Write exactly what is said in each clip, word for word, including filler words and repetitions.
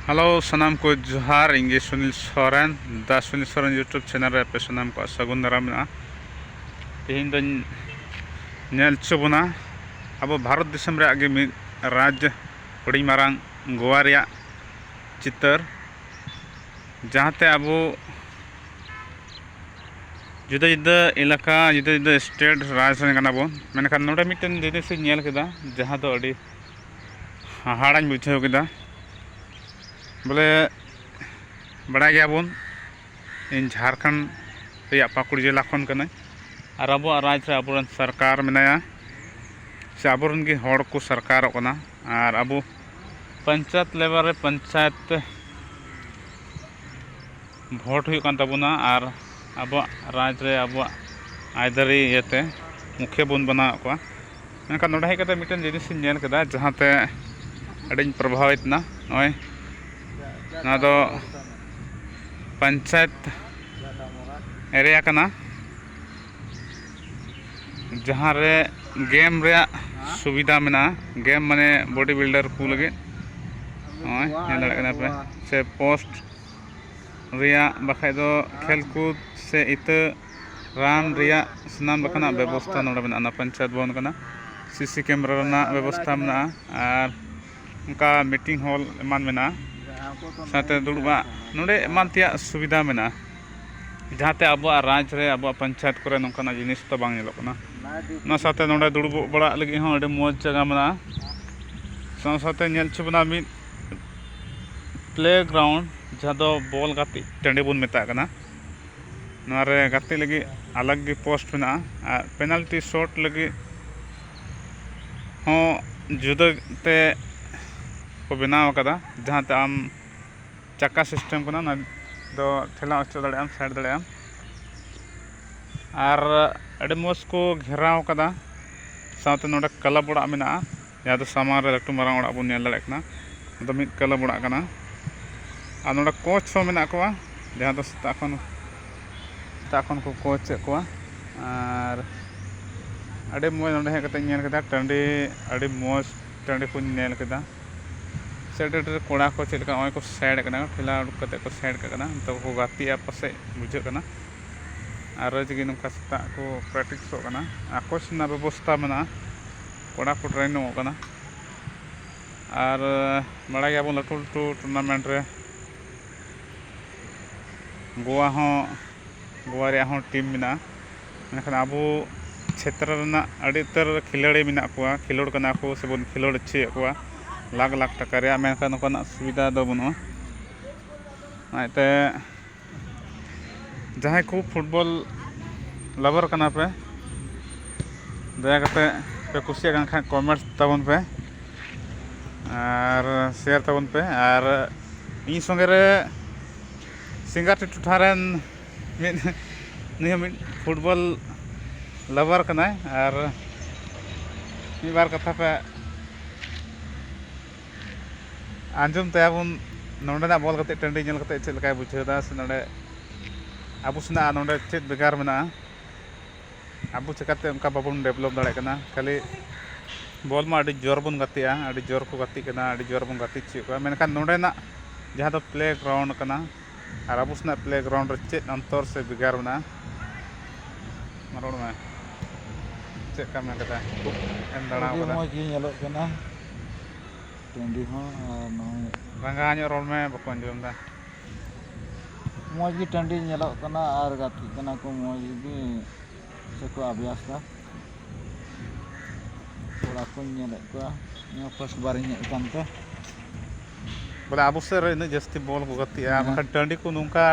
Hello, ᱥᱟᱱᱟᱢ ᱠᱚ ᱡᱚᱦᱟᱨ᱾ ᱤᱧ ᱜᱮ ᱥᱩᱱᱤᱞ ᱥᱚᱨᱮᱱ, ᱫᱟ ᱥᱩᱱᱤᱞ ᱥᱚᱨᱮᱱ YouTube ᱪᱮᱱᱮᱞ ᱨᱮ ᱟᱯᱮ ᱥᱟᱱᱟᱢ ᱠᱚᱣᱟᱜ ᱥᱟᱹᱜᱩᱱ ᱫᱟᱨᱟᱢ ᱢᱮᱱᱟᱜᱼᱟ᱾ ᱛᱮᱦᱮᱧ ᱫᱚᱧ ᱧᱮᱞ ᱦᱚᱪᱚ ᱵᱚᱱᱟ ᱟᱵᱚ ᱵᱷᱟᱨᱚᱛ ᱫᱤᱥᱚᱢ ᱨᱮᱭᱟᱜ ᱜᱮ ᱢᱤᱫ ᱨᱟᱡᱽ, ᱦᱩᱰᱤᱧ ᱢᱟᱨᱟᱝ ᱜᱳᱣᱟ ᱨᱮᱭᱟᱜ ᱪᱤᱛᱟᱹᱨ, ᱡᱟᱦᱟᱸᱛᱮ ᱟᱵᱚ ᱡᱩᱫᱟᱹ ᱡᱩᱫᱟᱹ ᱮᱞᱟᱠᱟ, ᱡᱩᱫᱟᱹ ᱡᱩᱫᱟᱹ ᱥᱴᱮᱴ ᱨᱟᱡᱽ ᱨᱮᱱ ᱠᱟᱱᱟ ᱵᱚᱱ, ᱢᱮᱱᱠᱷᱟᱱ ᱱᱚᱰᱮ ᱢᱤᱫᱴᱮᱱ ᱡᱤᱱᱤᱥ ᱤᱧ ᱧᱮᱞ ᱠᱮᱫᱟ, ᱡᱟᱦᱟᱸ ᱫᱚ ᱟᱹᱰᱤ ᱦᱟᱦᱟᱲᱟᱧ ᱵᱩᱡᱷᱟᱹᱣ ᱠᱮᱫᱟ᱾ ᱵᱚᱞᱮ, ᱵᱟᱲᱟᱭ ᱜᱮᱭᱟᱵᱚᱱ, ᱤᱧ ᱡᱷᱟᱲᱠᱷᱚᱸᱰ ᱨᱮᱭᱟᱜ ᱯᱟᱹᱠᱩᱲ ᱡᱮᱞᱟ ᱠᱷᱚᱱ ᱠᱟᱹᱱᱟᱹᱧ, ᱟᱨ ᱟᱵᱚᱣᱟᱜ ᱨᱟᱡᱽ ᱨᱮ ᱟᱵᱚᱨᱮᱱ ᱥᱚᱨᱠᱟᱨ ᱢᱮᱱᱟᱭᱟ, ᱥᱮ ᱟᱵᱚᱨᱮᱱ ᱜᱮ ᱦᱚᱲ ᱠᱚ ᱥᱚᱨᱠᱟᱨᱚᱜ ᱠᱟᱱᱟ, ᱟᱨ ᱟᱵᱚ ᱯᱚᱧᱪᱟᱭᱮᱛ ᱞᱮᱵᱮᱞ ᱨᱮ ᱯᱚᱧᱪᱟᱭᱮᱛ ᱵᱷᱳᱴ ᱦᱩᱭᱩᱜ ᱠᱟᱱ ᱛᱟᱵᱚᱱᱟ, ᱟᱨ ᱟᱵᱚᱣᱟᱜ ᱨᱟᱡᱽ ᱨᱮ ᱟᱵᱚᱣᱟᱜ ᱟᱹᱭᱫᱟᱹᱨᱤ ᱤᱭᱟᱹᱛᱮ ᱢᱩᱠᱷᱤᱭᱟᱹ ᱵᱚᱱ ᱵᱮᱱᱟᱣᱮᱫ ᱠᱚᱣᱟ᱾ ᱢᱮᱱᱠᱷᱟᱱ ᱱᱚᱰᱮ ᱦᱮᱡ ᱠᱟᱛᱮ ᱢᱤᱫᱴᱮᱱ ᱡᱤᱱᱤᱥ ᱤᱧ ᱧᱮᱞ ᱠᱮᱫᱟ, ᱡᱟᱦᱟᱸᱛᱮ ᱟᱹᱰᱤᱧ ᱯᱨᱚᱵᱷᱟᱵᱤᱛ ᱮᱱᱟ᱾ ᱱᱚᱜᱼᱚᱭ ᱱᱚᱣᱟ ᱫᱚ ᱯᱚᱧᱪᱟᱭᱮᱛ ᱮᱨᱤᱭᱟ ᱠᱟᱱᱟ, ᱡᱟᱦᱟᱸ ᱨᱮ ᱜᱮᱢ ᱨᱮᱭᱟᱜ ᱥᱩᱵᱤᱫᱷᱟ ᱢᱮᱱᱟᱜᱼᱟ᱾ ᱜᱮᱢ ᱢᱟᱱᱮ ᱵᱚᱰᱤ ᱵᱤᱞᱰᱟᱨ ᱠᱚ ᱞᱟᱹᱜᱤᱫ᱾ ᱱᱚᱜᱼᱚᱭ ᱧᱮᱞ ᱫᱟᱲᱮᱭᱟᱜ ᱠᱟᱱᱟ ᱯᱮ, ᱥᱮ ᱯᱳᱥᱴ ᱨᱮᱭᱟᱜ, ᱵᱟᱠᱷᱟᱡ ᱫᱚ ᱠᱷᱮᱞ ᱠᱩᱫ ᱥᱮ ᱤᱛᱟᱹ ᱨᱟᱱ ᱨᱮᱭᱟᱜ ᱥᱟᱱᱟᱢ ᱞᱮᱠᱟᱱᱟᱜ ᱵᱮᱵᱚᱥᱛᱷᱟ ᱱᱚᱰᱮ ᱢᱮᱱᱟᱜᱼᱟ᱾ ᱚᱱᱟ ᱯᱚᱧᱪᱟᱭᱮᱛ ᱵᱷᱚᱵᱚᱱ ᱠᱟᱱᱟ᱾ ᱥᱤ ᱥᱤ ᱠᱮᱢᱮᱨᱟ ᱨᱮᱱᱟᱜ ᱵᱮᱵᱚᱥᱛᱷᱟ ᱢᱮᱱᱟᱜᱼᱟ, ᱟᱨ ᱚᱱᱠᱟ ᱢᱤᱴᱤᱝ ᱦᱚᱞ ᱮᱢᱟᱱ ᱢᱮᱱᱟᱜᱼᱟ᱾ ᱥᱟᱶᱛᱮ ᱫᱩᱲᱩᱵᱟᱜ ᱱᱚᱰᱮ ᱮᱢᱟᱱ ᱛᱮᱭᱟᱜ ᱥᱩᱵᱤᱫᱷᱟ ᱢᱮᱱᱟᱜᱼᱟ, ᱡᱟᱦᱟᱸᱛᱮ ᱟᱵᱚᱣᱟᱜ ᱨᱟᱡᱽ ᱨᱮ, ᱟᱵᱚᱣᱟᱜ ᱯᱚᱧᱪᱟᱭᱮᱛ ᱠᱚᱨᱮ ᱱᱚᱝᱠᱟᱱᱟᱜ ᱡᱤᱱᱤᱥ ᱫᱚ ᱵᱟᱝ ᱧᱮᱞᱚᱜ ᱠᱟᱱᱟ᱾ ᱚᱱᱟ ᱥᱟᱶᱛᱮ ᱱᱚᱰᱮ ᱫᱩᱲᱩᱵᱚᱜ ᱵᱟᱲᱟᱜ ᱞᱟᱹᱜᱤᱫ ᱦᱚᱸ ᱟᱹᱰᱤ ᱢᱚᱡᱽ ᱡᱟᱭᱜᱟ ᱢᱮᱱᱟᱜᱼᱟ᱾ ᱥᱟᱶ ᱥᱟᱶᱛᱮ ᱧᱮᱞ ᱦᱚᱪᱚ ᱵᱚᱱᱟ ᱢᱤᱫ ᱯᱞᱮ ᱜᱨᱟᱣᱩᱱᱰ, ᱡᱟᱦᱟᱸ ᱫᱚ ᱵᱚᱞ ᱜᱟᱛᱮᱜ ᱴᱟᱺᱰᱤ ᱵᱚᱱ ᱢᱮᱛᱟᱜ ᱠᱟᱱᱟ᱾ ᱱᱚᱣᱟ ᱨᱮ ᱜᱟᱛᱮᱜ ᱞᱟᱹᱜᱤᱫ ᱟᱞᱟᱜᱽ ᱜᱮ ᱯᱳᱥᱴ ᱢᱮᱱᱟᱜᱼᱟ, ᱟᱨ ᱯᱮᱱᱟᱞᱴᱤ ᱥᱚᱴ ᱞᱟᱹᱜᱤᱫ ᱦᱚᱸ ᱡᱩᱫᱟᱹ ᱛᱮ ᱠᱚ ᱵᱮᱱᱟᱣ ᱟᱠᱟᱫᱟ, ᱡᱟᱦᱟᱸ ᱛᱮ ᱟᱢ ᱪᱟᱠᱟ ᱥᱤᱥᱴᱮᱢ ᱠᱟᱱᱟ, ᱚᱱᱟ ᱫᱚ ᱴᱷᱮᱞᱟᱣ ᱦᱚᱪᱚ ᱫᱟᱲᱮᱭᱟᱜ ᱟᱢ, ᱥᱟᱭᱤᱰ ᱫᱟᱲᱮᱭᱟᱜ ᱟᱢ᱾ ᱟᱨ ᱟᱹᱰᱤ ᱢᱚᱡᱽ ᱠᱚ ᱜᱷᱮᱨᱟᱣ ᱠᱟᱫᱟ᱾ ᱥᱟᱶᱛᱮ ᱱᱚᱰᱮ ᱠᱞᱟᱵᱽ ᱚᱲᱟᱜ ᱢᱮᱱᱟᱜᱼᱟ, ᱡᱟᱦᱟᱸ ᱫᱚ ᱥᱟᱢᱟᱝ ᱨᱮ ᱞᱟᱹᱴᱩ ᱢᱟᱨᱟᱝ ᱚᱲᱟᱜ ᱵᱚᱱ ᱧᱮᱞ ᱫᱟᱲᱮᱭᱟᱜ ᱠᱟᱱᱟ, ᱚᱱᱟ ᱫᱚ ᱢᱤᱫ ᱠᱞᱟᱵᱽ ᱚᱲᱟᱜ ᱠᱟᱱᱟ᱾ ᱟᱨ ᱱᱚᱰᱮ ᱠᱳᱪ ᱦᱚᱸ ᱢᱮᱱᱟᱜ ᱠᱚᱣᱟ, ᱡᱟᱦᱟᱸ ᱫᱚ ᱥᱮᱛᱟᱜ ᱠᱷᱚᱱ, ᱥᱮᱛᱟᱜ ᱠᱷᱚᱱ ᱠᱚ ᱠᱳᱪ ᱮᱫ ᱠᱚᱣᱟ᱾ ᱟᱨ ᱟᱹᱰᱤ ᱢᱚᱡᱽ, ᱱᱚᱰᱮ ᱦᱮᱡ ᱠᱟᱛᱮᱧ ᱧᱮᱞ ᱠᱮᱫᱟ ᱴᱟᱺᱰᱤ, ᱟᱹᱰᱤ ᱢᱚᱡᱽ ᱴᱟᱺᱰᱤ ᱠᱚᱧ ᱧᱮᱞ ᱠᱮᱫᱟ᱾ ᱥᱟᱭᱤᱰ ᱨᱮ ᱠᱚᱲᱟ ᱠᱚ ᱪᱮᱫ ᱞᱮᱠᱟ ᱱᱚᱜᱼᱚᱭ ᱠᱚ ᱥᱟᱭᱤᱰ ᱠᱟᱱᱟ, ᱴᱷᱮᱞᱟ ᱩᱰᱩᱠ ᱠᱟᱛᱮ ᱠᱚ ᱥᱟᱭᱤᱰ ᱠᱟᱜ ᱠᱟᱱᱟ, ᱱᱤᱛᱚᱜ ᱠᱚ ᱜᱟᱛᱮᱜᱼᱟ ᱯᱟᱥᱮᱡ ᱵᱩᱡᱷᱟᱹᱜ ᱠᱟᱱᱟ᱾ ᱟᱨ ᱨᱳᱡᱽ ᱜᱮ ᱱᱚᱝᱠᱟ ᱥᱮᱛᱟᱜ ᱠᱚ ᱯᱨᱮᱠᱴᱤᱥᱚᱜ ᱠᱟᱱᱟ᱾ ᱟᱨ ᱠᱳᱪ ᱨᱮᱱᱟᱜ ᱵᱮᱵᱚᱥᱛᱷᱟ ᱢᱮᱱᱟᱜᱼᱟ, ᱠᱚᱲᱟ ᱠᱚ ᱴᱨᱮᱱᱚᱜ ᱠᱟᱱᱟ᱾ ᱟᱨ ᱵᱟᱲᱟᱭ ᱜᱮᱭᱟᱵᱚᱱ ᱞᱟᱹᱴᱩ ᱞᱟᱹᱴᱩ ᱴᱩᱨᱱᱟᱢᱮᱱᱴ ᱨᱮ ᱜᱳᱣᱟ ᱦᱚᱸ, ᱜᱳᱣᱟ ᱨᱮᱭᱟᱜ ᱦᱚᱸ ᱴᱤᱢ ᱢᱮᱱᱟᱜᱼᱟ, ᱢᱮᱱᱠᱷᱟᱱ ᱟᱵᱚ ᱪᱷᱮᱛᱨᱚ ᱨᱮᱱᱟᱜ ᱟᱹᱰᱤ ᱩᱛᱟᱹᱨ ᱠᱷᱤᱞᱟᱹᱲᱤ ᱢᱮᱱᱟᱜ ᱠᱚᱣᱟ, ᱠᱷᱮᱞᱳᱰ ᱠᱟᱱᱟ ᱠᱚ ᱥᱮᱵᱚᱱ ᱠᱷᱮᱞᱳᱰ ᱦᱚᱪᱚᱭᱮᱫ ᱠᱚᱣᱟ ᱞᱟᱠᱷ ᱞᱟᱠᱷ ᱴᱟᱠᱟ ᱨᱮᱭᱟᱜ, ᱢᱮᱱᱠᱷᱟᱱ ᱱᱚᱝᱠᱟᱱᱟᱜ ᱥᱩᱵᱤᱫᱷᱟ ᱫᱚ ᱵᱟᱹᱱᱩᱜᱼᱟ᱾ ᱚᱱᱟᱛᱮ ᱡᱟᱦᱟᱸᱭ ᱠᱚ ᱯᱷᱩᱴᱵᱚᱞ ᱞᱟᱵᱟᱨ ᱠᱟᱱᱟ ᱯᱮ, ᱫᱟᱭᱟ ᱠᱟᱛᱮ ᱯᱮ ᱠᱩᱥᱤᱭᱟᱜ ᱠᱟᱱ ᱠᱷᱟᱱ ᱠᱚᱢᱮᱱᱴ ᱛᱟᱵᱚᱱ ᱯᱮ ᱟᱨ ᱥᱮᱭᱟᱨ ᱛᱟᱵᱚᱱ ᱯᱮ᱾ ᱟᱨ ᱤᱧ ᱥᱚᱸᱜᱮ ᱨᱮ ᱥᱤᱝᱜᱟᱨᱴᱤ ᱴᱚᱴᱷᱟ ᱨᱮᱱ ᱢᱤᱫ, ᱱᱩᱭ ᱦᱚᱸ ᱢᱤᱫ ᱯᱷᱩᱴᱵᱚᱞ ᱞᱟᱵᱟᱨ ᱠᱟᱱᱟᱭ᱾ ᱟᱨ ᱢᱤᱫ ᱵᱟᱨ ᱠᱟᱛᱷᱟ ᱯᱮ ᱟᱸᱡᱚᱢ ᱛᱟᱭᱟᱵᱚᱱ, ᱱᱚᱸᱰᱮᱱᱟᱜ ᱵᱚᱞ ᱜᱟᱛᱮᱜ ᱴᱟᱺᱰᱤ ᱧᱮᱞ ᱠᱟᱛᱮ ᱪᱮᱫ ᱞᱮᱠᱟᱭ ᱵᱩᱡᱷᱟᱹᱣ ᱮᱫᱟ, ᱥᱮ ᱱᱚᱸᱰᱮ ᱟᱵᱚ ᱥᱮᱱᱟᱜ ᱱᱚᱸᱰᱮ ᱪᱮᱫ ᱵᱷᱮᱜᱟᱨ ᱢᱮᱱᱟᱜᱼᱟ, ᱟᱵᱚ ᱪᱮᱠᱟᱛᱮ ᱚᱱᱠᱟ ᱵᱟᱵᱚᱱ ᱰᱮᱵᱷᱞᱚᱯ ᱫᱟᱲᱮᱭᱟᱜ ᱠᱟᱱᱟ᱾ ᱠᱷᱟᱹᱞᱤ ᱵᱚᱞ ᱢᱟ ᱟᱹᱰᱤ ᱡᱳᱨ ᱵᱚᱱ ᱜᱟᱛᱮᱜᱼᱟ, ᱟᱹᱰᱤ ᱡᱳᱨ ᱠᱚ ᱜᱟᱛᱮᱜ ᱠᱟᱱᱟ, ᱟᱹᱰᱤ ᱡᱳᱨ ᱵᱚᱱ ᱜᱟᱛᱮ ᱦᱚᱪᱚᱭᱮᱫ ᱠᱚᱣᱟ, ᱢᱮᱱᱠᱷᱟᱱ ᱱᱚᱸᱰᱮᱱᱟᱜ ᱡᱟᱦᱟᱸ ᱫᱚ ᱯᱞᱮ ᱜᱨᱟᱣᱩᱱᱰ ᱠᱟᱱᱟ ᱟᱨ ᱟᱵᱚ ᱥᱮᱱᱟᱜ ᱯᱞᱮ ᱜᱨᱟᱣᱩᱱᱰ ᱨᱮ ᱪᱮᱫ ᱚᱱᱛᱚᱨ ᱥᱮ ᱵᱷᱮᱜᱟᱨ ᱢᱮᱱᱟᱜᱼᱟ? ᱢᱟ ᱨᱚᱲ ᱢᱮ, ᱪᱮᱫ ᱞᱮᱠᱟ ᱢᱮᱱ ᱠᱮᱫᱟ? ᱠᱷᱩᱵ ᱮᱢ ᱫᱟᱬᱟ ᱟᱹᱰᱤ ᱠᱟᱫᱟ᱾ ᱢᱚᱡᱽ ᱜᱮ ᱧᱮᱞᱚᱜ ᱠᱟᱱᱟ ᱴᱟᱺᱰᱤ ᱦᱚᱸ, ᱟᱨ ᱱᱚᱜᱼᱚᱭ ᱨᱟᱸᱜᱟᱣ ᱧᱚᱜ ᱨᱚᱲ ᱢᱮ, ᱵᱟᱠᱚ ᱟᱸᱡᱚᱢ ᱮᱫᱟ᱾ ᱢᱚᱡᱽ ᱜᱮ ᱴᱟᱺᱰᱤ ᱧᱮᱞᱚᱜ ᱠᱟᱱᱟ ᱟᱨ ᱜᱟᱛᱮᱜ ᱠᱟᱱᱟ ᱠᱚ ᱢᱚᱡᱽ ᱜᱮ᱾ ᱥᱮᱠᱚ ᱟᱵᱷᱭᱟᱥ ᱫᱟ᱾ ᱠᱚᱲᱟ ᱠᱚᱧ ᱧᱮᱞᱮᱫ ᱠᱚᱣᱟ, ᱱᱤᱭᱟᱹ ᱯᱷᱟᱥᱴ ᱵᱟᱨᱤᱧ ᱦᱮᱡ ᱟᱠᱟᱱ ᱛᱮ᱾ ᱵᱚᱞᱮ ᱟᱵᱚ ᱥᱮᱫ ᱨᱮ ᱩᱱᱟᱹᱜ ᱡᱟᱹᱥᱛᱤ ᱵᱚᱞ ᱠᱚ ᱜᱟᱛᱮᱜᱼᱟ, ᱦᱮᱸ᱾ ᱵᱟᱠᱷᱟᱱ ᱴᱟᱺᱰᱤ ᱠᱚ ᱱᱚᱝᱠᱟ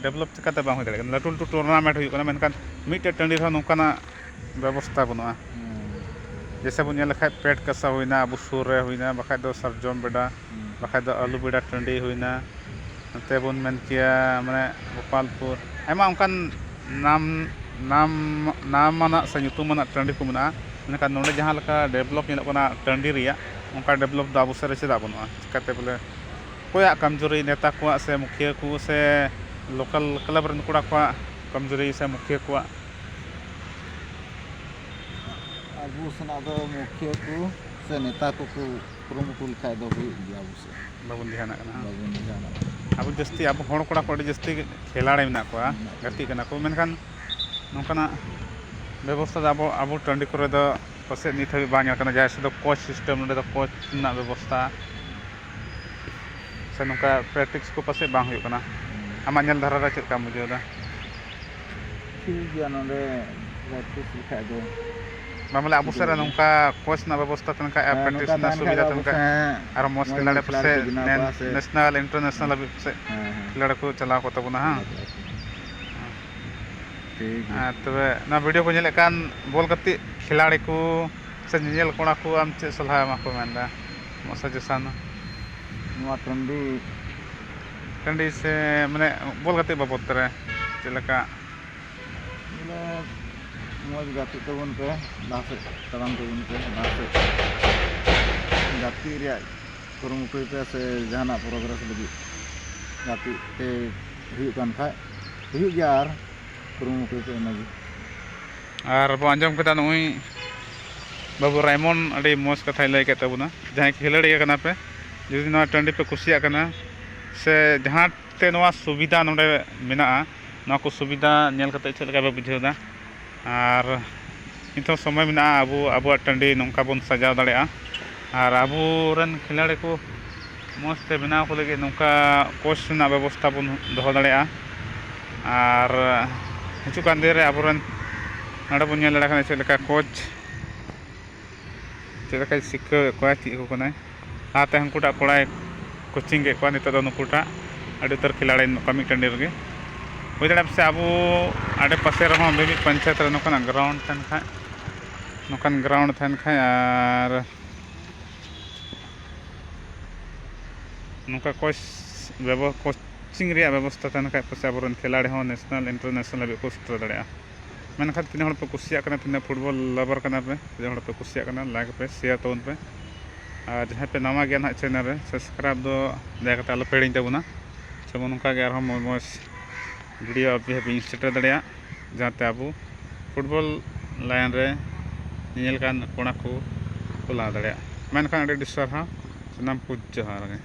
ᱰᱮᱵᱷᱞᱚᱯ ᱪᱤᱠᱟᱹᱛᱮ ᱵᱟᱝ ᱦᱩᱭ ᱫᱟᱲᱮᱭᱟᱜ ᱠᱟᱱᱟ? ᱞᱟᱹᱴᱩ ᱞᱟᱹᱴᱩ ᱴᱩᱨᱱᱟᱢᱮᱱᱴ ᱦᱩᱭᱩᱜ ᱠᱟᱱᱟ, ᱢᱮᱱᱠᱷᱟᱱ ᱢᱤᱫᱴᱮᱡ ᱴᱟᱺᱰᱤ ᱨᱮᱦᱚᱸ ᱱᱚᱝᱠᱟᱱᱟᱜ ᱵᱮᱵᱚᱥᱛᱷᱟ ᱵᱟᱹᱱᱩᱜᱼᱟ᱾ ᱦᱮᱸ᱾ ᱡᱮᱭᱥᱮ ᱵᱚᱱ ᱧᱮᱞ ᱞᱮᱠᱷᱟᱡ ᱯᱮᱴ ᱠᱟᱥᱟ ᱦᱩᱭᱱᱟ, ᱟᱵᱚ ᱥᱩᱨ ᱨᱮ ᱦᱩᱭᱱᱟ, ᱵᱟᱠᱷᱟᱡ ᱫᱚ ᱥᱟᱨᱡᱚᱢ ᱵᱮᱰᱟ, ᱦᱮᱸ᱾ ᱵᱟᱠᱷᱟᱡ ᱫᱚ ᱟᱹᱞᱩ ᱵᱮᱰᱟ ᱴᱟᱺᱰᱤ ᱦᱩᱭᱱᱟ, ᱱᱚᱛᱮ ᱵᱚᱱ ᱢᱮᱱ ᱠᱮᱭᱟ ᱢᱟᱱᱮ ᱜᱳᱯᱟᱞᱯᱩᱨ, ᱟᱭᱢᱟ ᱚᱱᱠᱟᱱ ᱱᱟᱢ, ᱱᱟᱢ, ᱱᱟᱢᱟᱱᱟᱜ ᱥᱮ ᱧᱩᱛᱩᱢᱟᱱᱟᱜ ᱴᱟᱺᱰᱤ ᱠᱚ ᱢᱮᱱᱟᱜᱼᱟ, ᱢᱮᱱᱠᱷᱟᱱ ᱱᱚᱰᱮ ᱡᱟᱦᱟᱸ ᱞᱮᱠᱟ ᱰᱮᱵᱷᱞᱚᱯ ᱧᱮᱞᱚᱜ ᱠᱟᱱᱟ ᱴᱟᱺᱰᱤ ᱨᱮᱭᱟᱜ, ᱚᱱᱠᱟ ᱰᱮᱵᱷᱞᱚᱯ ᱫᱚ ᱟᱵᱚ ᱥᱮᱫ ᱨᱮ ᱪᱮᱫᱟᱜ ᱵᱟᱹᱱᱩᱜᱼᱟ? ᱪᱤᱠᱟᱹᱛᱮ ᱵᱚᱞᱮ ᱚᱠᱚᱭᱟᱜ ᱠᱚᱢᱡᱳᱨᱤ, ᱱᱮᱛᱟ ᱠᱚᱣᱟᱜ ᱥᱮ ᱢᱩᱠᱷᱤᱭᱟᱹ ᱠᱚ ᱥᱮ ᱞᱳᱠᱟᱞ ᱠᱞᱟᱵᱽ ᱨᱮᱱ ᱠᱚᱲᱟ ᱠᱚᱣᱟᱜ ᱠᱚᱢᱡᱳᱨᱤ ᱥᱮ ᱢᱩᱠᱷᱤᱭᱟᱹ ᱠᱚᱣᱟᱜ? ᱟᱵᱚ ᱥᱮᱱᱟᱜ ᱫᱚ ᱢᱩᱠᱷᱤᱭᱟᱹ ᱠᱚ ᱥᱮ ᱱᱮᱛᱟ ᱠᱚᱠᱚ ᱠᱩᱨᱩᱢᱩᱴᱩ ᱞᱮᱠᱷᱟᱡ ᱫᱚ ᱦᱩᱭᱩᱜ ᱜᱮᱭᱟ ᱟᱵᱚ ᱥᱮᱫ᱾ ᱵᱟᱵᱚᱱ ᱫᱷᱮᱭᱟᱱᱟᱜ ᱠᱟᱱᱟ, ᱦᱮᱸ᱾ ᱵᱟᱵᱚᱱ ᱫᱷᱮᱭᱟᱱᱟᱜ ᱠᱟᱱᱟ᱾ ᱟᱵᱚ ᱡᱟᱹᱥᱛᱤ, ᱟᱵᱚ ᱦᱚᱲ ᱠᱚᱲᱟ ᱠᱚ ᱟᱹᱰᱤ ᱡᱟᱹᱥᱛᱤ ᱜᱮ ᱠᱷᱮᱞᱟᱲᱤ ᱢᱮᱱᱟᱜ ᱠᱚᱣᱟ, ᱢᱮᱱᱟᱜ ᱠᱚᱣᱟ᱾ ᱜᱟᱛᱮᱜ ᱠᱟᱱᱟ ᱠᱚ, ᱢᱮᱱᱠᱷᱟᱱ ᱱᱚᱝᱠᱟᱱᱟᱜ ᱵᱮᱵᱚᱥᱛᱷᱟ ᱫᱚ ᱟᱵᱚ, ᱟᱵᱚ ᱴᱟᱺᱰᱤ ᱠᱚᱨᱮ ᱫᱚ ᱯᱟᱥᱮᱡ ᱱᱤᱛ ᱦᱟᱹᱵᱤᱡ ᱵᱟᱝ ᱧᱮᱞ ᱠᱟᱱᱟ, ᱡᱟᱦᱟᱸᱭ ᱥᱮᱫ ᱫᱚ ᱠᱳᱪ ᱥᱤᱥᱴᱮᱢ, ᱱᱚᱸᱰᱮ ᱫᱚ ᱠᱳᱪ ᱨᱮᱱᱟᱜ ᱵᱮᱵᱚᱥᱛᱷᱟ ᱥᱮ ᱱᱚᱝᱠᱟ ᱯᱨᱮᱠᱴᱤᱥ ᱠᱚ ᱯᱟᱥᱮᱡ ᱵᱟᱝ ᱦᱩᱭᱩᱜ ᱠᱟᱱᱟ᱾ ᱦᱩᱸ᱾ ᱟᱢᱟᱜ ᱧᱮᱞ ᱫᱷᱟᱨᱟ ᱨᱮ ᱪᱮᱫ ᱞᱮᱠᱟᱢ ᱵᱩᱡᱷᱟᱹᱣ ᱮᱫᱟ? ᱴᱷᱤᱠ ᱜᱮᱭᱟ, ᱱᱚᱸᱰᱮ ᱯᱨᱮᱠᱴᱤᱥ ᱞᱮᱠᱷᱟᱡ ᱫᱚ ᱵᱟᱝ, ᱵᱚᱞᱮ ᱟᱵᱚ ᱥᱮᱫ ᱨᱮ ᱴᱷᱤᱠ ᱜᱮᱭᱟ᱾ ᱱᱚᱝᱠᱟ ᱠᱳᱪ ᱨᱮᱱᱟᱜ ᱵᱮᱵᱚᱥᱛᱷᱟ ᱛᱟᱦᱮᱱ ᱠᱷᱟᱡ ᱟᱨ ᱦᱮᱸ, ᱯᱨᱮᱠᱴᱤᱥ ᱱᱚᱝᱠᱟ ᱨᱮᱱᱟᱜ ᱛᱟᱦᱮᱱ ᱠᱷᱟᱡ ᱫᱚ ᱥᱩᱵᱤᱫᱷᱟ ᱟᱵᱚ ᱛᱟᱦᱮᱱ ᱠᱷᱟᱡ ᱥᱮᱫ ᱟᱨᱚ ᱢᱚᱡᱽ ᱢᱚᱡᱽ ᱠᱷᱮᱞᱟᱲᱤ ᱢᱚᱡᱽ ᱠᱷᱤᱞᱟᱲᱤ ᱠᱚ ᱯᱟᱥᱮᱡ ᱵᱮᱱᱟᱣ ᱱᱮ-, ᱠᱚᱣᱟ ᱥᱮ᱾ ᱱᱮᱥᱱᱟᱞ ᱤᱱᱴᱟᱨᱱᱮᱥᱱᱟᱞ ᱦᱮᱸ᱾ ᱦᱟᱹᱵᱤᱡ ᱯᱟᱥᱮᱡ ᱦᱮᱸ, ᱦᱮᱸ᱾ ᱠᱷᱮᱞᱟᱲᱤ ᱠᱚ ᱪᱟᱞᱟᱣ ᱠᱚᱜ ᱛᱟᱵᱚᱱᱟ ᱦᱟᱸᱜ᱾ ᱴᱷᱤᱠ ᱜᱮᱭᱟ᱾ ᱟᱨ ᱛᱚᱵᱮ ᱱᱚᱣᱟ ᱵᱷᱤᱰᱤᱭᱳ ᱠᱚ ᱧᱮᱞᱮᱫ ᱠᱟᱱ ᱵᱚᱞ ᱜᱟᱛᱮᱜ ᱠᱷᱤᱞᱟᱲᱤ ᱠᱚ ᱥᱮ ᱧᱮᱧᱮᱞ ᱠᱚᱲᱟ ᱠᱚ ᱟᱢ ᱪᱮᱫ ᱥᱟᱞᱦᱟ ᱮᱢᱟ ᱠᱚ ᱢᱮᱱᱫᱟ? ᱟᱢᱟᱜ ᱥᱟᱡᱮᱥᱚᱱ᱾ ᱱᱚᱣᱟ ᱴᱟᱺᱰᱤ ᱴᱟᱺᱰᱤ ᱥᱮ ᱢᱟᱱᱮ ᱵᱚᱞ ᱜᱟᱛᱮᱜ ᱵᱟᱵᱚᱫ ᱨᱮ ᱪᱮᱫ ᱞᱮᱠᱟ? ᱵᱚᱞᱮ ᱢᱚᱡᱽ ᱜᱟᱛᱮᱜ ᱛᱟᱵᱚᱱ ᱯᱮ, ᱞᱟᱦᱟ ᱥᱮᱫ ᱛᱟᱲᱟᱢ ᱛᱟᱵᱚᱱ ᱯᱮ, ᱞᱟᱦᱟ ᱥᱮᱫ ᱜᱟᱛᱮᱜ ᱨᱮᱭᱟᱜ ᱠᱩᱨᱩᱢᱩᱴᱩᱭ ᱯᱮ, ᱥᱮ ᱡᱟᱦᱟᱱᱟᱜ ᱯᱨᱳᱜᱨᱮᱥ ᱞᱟᱹᱜᱤᱫ ᱜᱟᱛᱮᱜ ᱛᱮ ᱦᱩᱭᱩᱜ ᱠᱟᱱ ᱠᱷᱟᱡ ᱦᱩᱭᱩᱜ ᱜᱮᱭᱟ, ᱟᱨ ᱠᱩᱨᱩᱢᱩᱴᱩᱭ ᱯᱮ ᱤᱱᱟᱹᱜᱮ᱾ ᱟᱨ ᱵᱚ ᱟᱸᱡᱚᱢ ᱠᱮᱫᱟ ᱱᱩᱜᱼᱩᱭ ᱵᱟᱹᱵᱩ ᱨᱟᱭᱢᱚᱱ ᱟᱹᱰᱤ ᱢᱚᱡᱽ ᱠᱟᱛᱷᱟᱭ ᱞᱟᱹᱭ ᱠᱮᱫ ᱛᱟᱵᱚᱱᱟ᱾ ᱡᱟᱦᱟᱸᱭ ᱠᱷᱤᱞᱟᱹᱲᱤᱭᱟᱹ ᱠᱟᱱᱟ ᱯᱮ, ᱡᱩᱫᱤ ᱱᱚᱣᱟ ᱴᱟᱺᱰᱤ ᱯᱮ ᱠᱩᱥᱤᱭᱟᱜ ᱠᱟᱱᱟ ᱥᱮ ᱡᱟᱦᱟᱸ ᱛᱮ ᱱᱚᱣᱟ ᱥᱩᱵᱤᱫᱷᱟ ᱱᱚᱰᱮ ᱢᱮᱱᱟᱜᱼᱟ, ᱱᱚᱣᱟ ᱠᱚ ᱥᱩᱵᱤᱫᱷᱟ ᱧᱮᱞ ᱠᱟᱛᱮ ᱪᱮᱫ ᱞᱮᱠᱟ ᱯᱮ ᱵᱩᱡᱷᱟᱹᱣ ᱮᱫᱟ? ᱟᱨ ᱱᱤᱛ ᱦᱚᱸ ᱥᱚᱢᱚᱭ ᱢᱮᱱᱟᱜᱼᱟ, ᱟᱵᱚ ᱟᱵᱚᱣᱟᱜ ᱴᱟᱺᱰᱤ ᱱᱚᱝᱠᱟ ᱵᱚᱱ ᱥᱟᱡᱟᱣ ᱫᱟᱲᱮᱭᱟᱜᱼᱟ᱾ ᱟᱨ ᱟᱵᱚᱨᱮᱱ ᱠᱷᱤᱞᱟᱲᱤ ᱠᱚ ᱢᱚᱡᱽ ᱛᱮ ᱵᱮᱱᱟᱣ ᱠᱚ ᱞᱟᱹᱜᱤᱫ ᱱᱚᱝᱠᱟ ᱠᱳᱪ ᱨᱮᱱᱟᱜ ᱵᱮᱵᱚᱥᱛᱷᱟ ᱵᱚᱱ ᱫᱚᱦᱚ ᱫᱟᱲᱮᱭᱟᱜᱼᱟ᱾ ᱟᱨ ᱦᱤᱡᱩᱜ ᱠᱟᱱ ᱫᱤᱱ ᱨᱮ ᱟᱵᱚᱨᱮᱱ ᱱᱚᱰᱮ ᱵᱚᱱ ᱧᱮᱞ ᱫᱟᱲᱮᱭᱟᱜ ᱠᱟᱱᱟ ᱪᱮᱫ ᱞᱮᱠᱟ ᱠᱳᱪ ᱪᱮᱫ ᱞᱮᱠᱟᱭ ᱥᱤᱠᱷᱟᱹᱣᱮᱫ ᱠᱚᱣᱟ, ᱪᱮᱫ ᱟᱠᱚ ᱠᱟᱱᱟᱭ᱾ ᱞᱟᱦᱟᱛᱮ ᱦᱟᱹᱱᱠᱩᱴᱟᱜ ᱠᱚᱲᱟᱭ ᱠᱳᱪᱤᱝ ᱠᱮᱫ ᱠᱚᱣᱟ, ᱱᱤᱛᱚᱜ ᱫᱚ ᱱᱩᱠᱩᱴᱟᱜ᱾ ᱟᱹᱰᱤ ᱩᱛᱟᱹᱨ ᱠᱷᱤᱞᱟᱲᱤ ᱢᱮᱱᱟᱜ ᱠᱚᱣᱟ ᱢᱤᱫ ᱴᱟᱺᱰᱤ ᱨᱮᱜᱮ᱾ ᱦᱩᱭ ᱫᱟᱲᱮᱭᱟᱜᱼᱟ ᱯᱟᱥᱮ ᱟᱵᱚ ᱟᱰᱮ ᱯᱟᱥᱮ ᱨᱮᱦᱚᱸ ᱢᱤᱢᱤᱫ ᱯᱚᱧᱪᱟᱭᱮᱛ ᱨᱮ ᱱᱚᱝᱠᱟᱱᱟᱜ ᱜᱨᱟᱣᱩᱱᱰ ᱛᱟᱦᱮᱱ ᱠᱷᱟᱡ, ᱱᱚᱝᱠᱟᱱ ᱜᱨᱟᱣᱩᱱᱰ ᱛᱟᱦᱮᱱ ᱠᱷᱟᱡ ᱟᱨ ᱱᱚᱝᱠᱟ ᱠᱳᱪ ᱵᱮᱵᱚ-, ᱠᱳᱪᱤᱝ ᱨᱮᱭᱟᱜ ᱵᱮᱵᱚᱥᱛᱷᱟ ᱛᱟᱦᱮᱱ ᱠᱷᱟᱡ ᱯᱟᱥᱮ ᱟᱵᱚᱨᱮᱱ ᱠᱷᱤᱞᱟᱲᱤ ᱦᱚᱸ ᱱᱮᱥᱱᱟᱞ ᱤᱱᱴᱟᱨᱱᱮᱥᱱᱟᱞ ᱦᱟᱹᱵᱤᱡ ᱠᱚ ᱥᱮᱴᱮᱨ ᱫᱟᱲᱮᱭᱟᱜᱼᱟ᱾ ᱢᱮᱱᱠᱷᱟᱱ ᱛᱤᱱᱟᱹᱜ ᱦᱚᱲ ᱯᱮ ᱠᱩᱥᱤᱭᱟᱜ ᱠᱟᱱᱟ, ᱛᱤᱱᱟᱹᱜ ᱯᱷᱩᱴᱵᱚᱞ ᱞᱟᱵᱟᱨ ᱠᱟᱱᱟ ᱯᱮ, ᱛᱤᱱᱟᱹᱜ ᱦᱚᱲ ᱯᱮ ᱠᱩᱥᱤᱭᱟᱜ ᱠᱟᱱᱟ, ᱞᱟᱭᱤᱠ ᱯᱮ, ᱥᱮᱭᱟᱨ ᱛᱟᱵᱚᱱ ᱯᱮ᱾ ᱟᱨ ᱡᱟᱦᱟᱸᱭ ᱯᱮ ᱱᱟᱣᱟ ᱜᱮᱭᱟ ᱱᱟᱦᱟᱜ ᱪᱮᱱᱮᱞ ᱨᱮ, ᱥᱟᱵᱥᱠᱨᱟᱭᱤᱵ ᱫᱚ ᱫᱟᱭᱟ ᱠᱟᱛᱮ ᱟᱞᱚ ᱯᱮ ᱦᱤᱲᱤᱧ ᱛᱟᱵᱚᱱᱟ᱾ ᱡᱮᱢᱚᱱ ᱱᱚᱝᱠᱟ ᱜᱮ ᱟᱨᱦᱚᱸ ᱢᱚᱡᱽ ᱢᱚᱡᱽ ᱵᱷᱤᱰᱤᱭᱳ ᱟᱯᱮ ᱦᱟᱹᱵᱤᱡ ᱤᱧ ᱥᱮᱴᱮᱨ ᱫᱟᱲᱮᱭᱟᱜᱼᱟ, ᱡᱟᱦᱟᱸᱛᱮ ᱟᱵᱚ ᱯᱷᱩᱴᱵᱚᱞ ᱞᱟᱭᱤᱱ ᱨᱮ ᱧᱮᱧᱮᱞ ᱠᱟᱱ ᱠᱚᱲᱟ ᱠᱚ ᱠᱚ ᱞᱟᱦᱟ ᱫᱟᱲᱮᱭᱟᱜᱼᱟ᱾ ᱢᱮᱱᱠᱷᱟᱱ ᱟᱹᱰᱤ ᱟᱹᱰᱤ ᱥᱟᱨᱦᱟᱣ, ᱥᱟᱱᱟᱢ ᱠᱚ ᱡᱚᱦᱟᱨ ᱜᱮ᱾